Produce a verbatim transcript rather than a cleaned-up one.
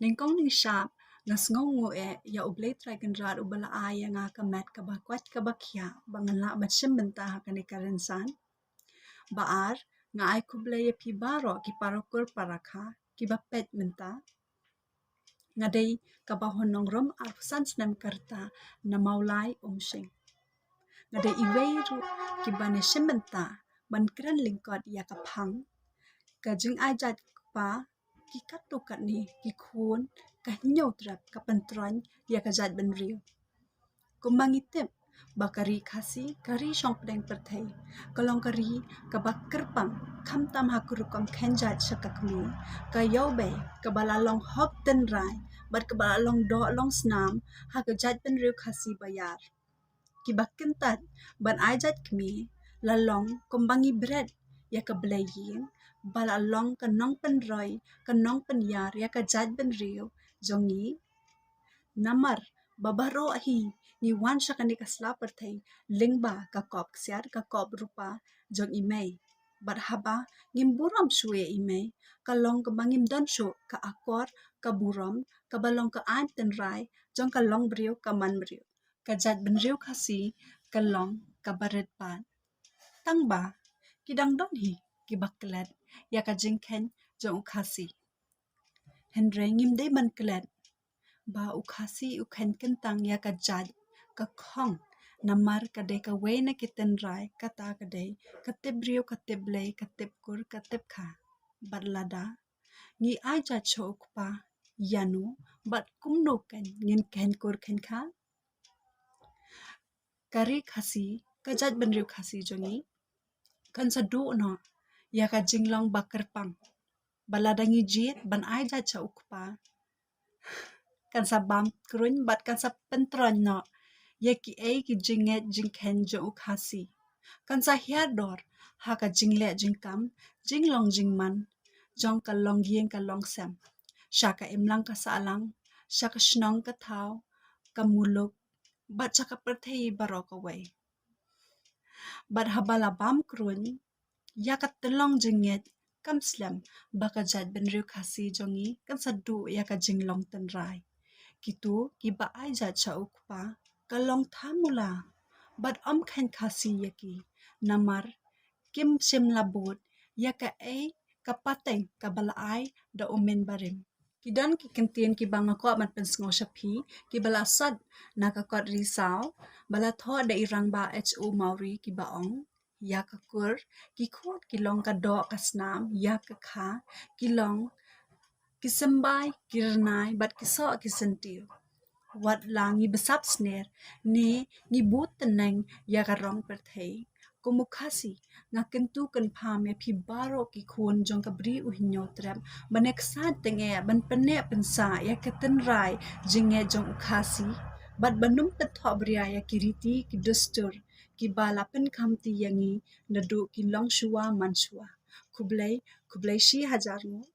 Nyngkong nyngshap, nga sngewnguh eh ïa U Blei Trai Kynrad uba la ai ïa nga ka met kaba koit kaba khiah ba ngan lah ban shim bynta ha kane ka rynsan. Ba ar, nga ai khublei ïa phi baroh ki para kur para kha kiba peit mynta. Nga dei kaba hun nongrum arphew san snem ka rta na Mawlai Umshing. Nga dei iwei ruh kiban ïashim bynta ban kren lyngkot ïa ka phang, ka jingai jait kpa, ki katto katne ki khun, ka hynñiew trep ka pyntroiñ ïa ka jaitbynriew. Kumba ngi tip ba ka ri Khasi, ka ri shongpdeng pyrthei, ka long ka ri kaba kyrpang, khamtam ha ka rukom khein jait sha ka kmie, ka ïawbei kaba la long hok tynrai bad kaba la long doh long snam ha ka jaitbynriew Khasi ba ïar. Kiba kyntait ban ai jait kmie la long kumba ngi bret ïa ka blei ïing, ba la long ka nongpynroi, ka nongpynïar ïa ka jaitbynriew jong ngi. Namar ba baroh hi ngi wan sha kane ka sla pyrthei lyngba ka kop ksiar, ka kop rupa jong i mei. Bad haba ngim burom shuh ïa i mei, ka long kaba ngim don shuh ka akor, ka burom, kaba long ka aiñ tynrai jong ka longbriew ka manbriew. Ka jaitbynriew Khasi ka long kaba rit bad. Tang ba ki dang don hi kiba klet ïa ka jingkhein jong u Khasi. Hynrei ngim dei ban klet ba u Khasi u khein kyntang ïa ka jait, ka khong, namar ka dei kawei na ki tynrai, kata ka dei ka tip briew, ka tip blei, ka tip kur, ka tip kha. Bad lada ngi ai jait sha u kpa, ïano bad kumno kan ngin khein kur khein kha? Ka ri Khasi, ka jaitbynriew Khasi jong ngi kan sa duh noh ïa ka jinglong ba kyrpang. Ba lada ngi jied ban ai jait sha u kpa, kan sa bam kruiñ bad kan sa pyntroiñ noh ïa kiei ki jingngeit jingkhein jong u Khasi. Kan sa hiar dor ha ka jingleh jingkam, jinglong jingman jong ka longïing ka longsem, sha ka imlang ka sahlang, sha ka shnong ka thaw, ka muluk, bad sha ka pyrthei baroh kawei. Bad haba la bam kruiñ ïa ka tynlong jingngeit, kam slem ba ka jaitbynriew Khasi jong ngi kan sa duh ïa ka jinglong tynrai. Kito kiba ai jait sha u kpa, ka long thamula bad ym khein Khasi ïa ki, namar kim shym la bud ïa kaei ka pateng kaba la ai da u mynbarim. Ki don ki kyntien kiba nga kwah ban pynsngew sha phi, kiba la sot na ka kot Ri Saw, ba la thoh da i Rangbah H O Mawrie, kiba ong: ïa ka kur ki khun ki long ka doh ka snam, ïa ka kha ki long ki symbai, ki rnai bad ki soh ki syntiew. Wat la ngi bsap sner ne ngi bud tneng ïa ka rong pyrthei, kum u Khasi nga kyntu kynpham ïa phi baroh ki khun jong ka Bri U Hynñiewtrep ban ïaksaid tyngeh, ban pynneh pynsah ïa ka tynrai jingngeit jong u Khasi, bad ban ym pynthohbria ïa ki riti ki dustur kiba la pynkhamti ïa ngi naduh ki longshuwa manshuwa. Khublei, khublei shi hajar nguh.